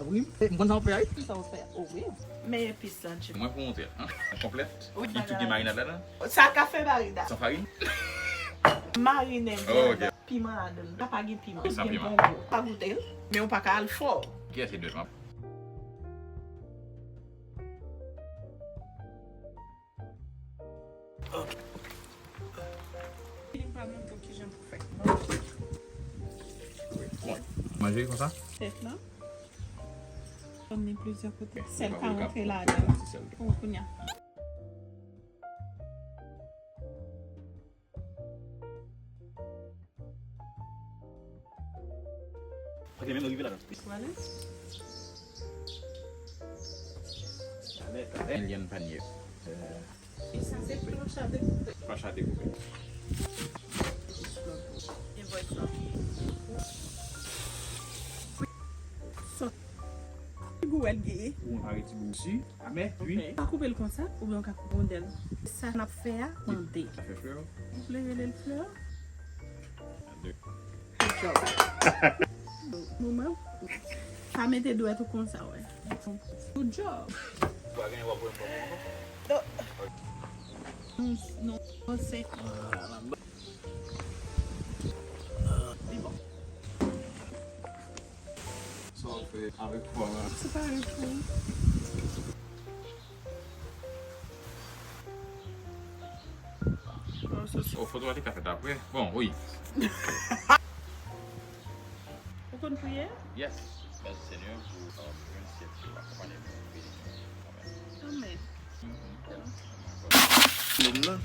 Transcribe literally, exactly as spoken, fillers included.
Wi, m konn sa w fè a wi. Sa w fè? O wi. Men epis la, Jim. Mwen pou montre. An konplèt. Wi, li tou gen marinad ladan. Sa kafe marina. San farin? Marinen byen. Oh, ok. Piman ladan. Sa pa gen piman. Li san piman. Gen bonbon. Pa goute l. Men ou pa ka al fò. Kiyès ki dwe fè? Filin pa montre w kijan pou fè. Bon, manje konsa? Tèt lan. Konn li plizyè kote. Sèl ka rantre ladan. Pou kounya. Ok, men nou rive la. Vwala. Talè, talè. Lyann panye. E sa se plancha dekoupe. Plancha dekoupe. Gen voice la. Sòt. Ki gou wè l gen? Ou anpare ti gou isi. Amè, wi. Ok. Ou ka koupe l konsa, oubyen ou ka koupe rondèl. Sa n ap fè a, mande. Sa fè flè. Ou vle rele l flè? Good job. Manman, pa mete dwèt ou konsa, wè. Good job. Ou pa gen wòb pou mwen ankò? Non, non, non, se. Li bon. Sa w fè avèk pwa la? Se pa avèk pwa. O, foto a te ka fèt apre. Bon, wi. Ou konn priye? Yes. Mèsi Senyè pou, um, yon syèk ke w akonpanye nou, beni nou. Amèn. Amèn. Nonm nan.